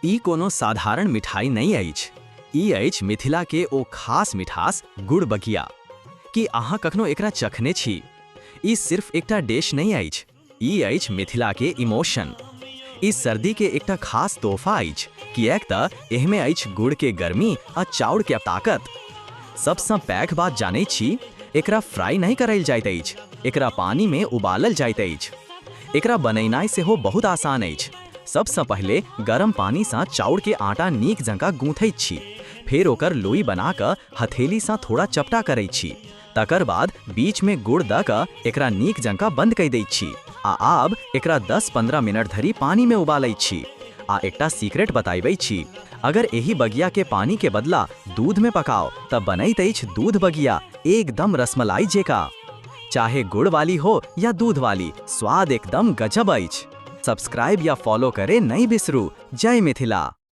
ई कोनो साधारण मिठाई नहि अछि। ई अछि मिथिला के ओ खास मिठास गुड़ बगिया। की अहाँ कखनो एकरा चखने छी? ई सिर्फ एकटा डिश नहि अछि, ई अछि मिथिला के इमोशन। ई सर्दी के एकटा खास तोहफा अछि, किएक त एहिमे अछि गुड़ के गर्मी आ चाउर के ताकत। सबसँ पैघ बात जानै छी? एकरा फ्राई नहि करल जाइत अछि, एकरा पानी में उबालल जाइत अछि। एकरा बनेनाइ सेहो बहुत आसान अछि। सबसँ पहिले गरम पानी सँ चाउर के आटा नीक जकाँ गूंथैत छी। फेर ओकर लोई बना कऽ हथेली सँ थोड़ा चपटा करैत छी। तकर बाद बीच में गुड़ दऽ कऽ एकरा नीक जकाँ बंद कऽ दैत छी आ आब एकरा 10-15 मिनट धरि पानी में उबालैत छी। आ एकटा सीक्रेट बताबै छी, अगर एहि बगिया के पानी के बदला दूध में पकाओ त बनैत अछि दूध बगिया, एकदम रसमलाई जेका। चाहे गुड़ वाली हो या दूध वाली, स्वाद एकदम गजब अछि। सब्सक्राइब या फॉलो करे नहीं बिसरू। जय मिथिला।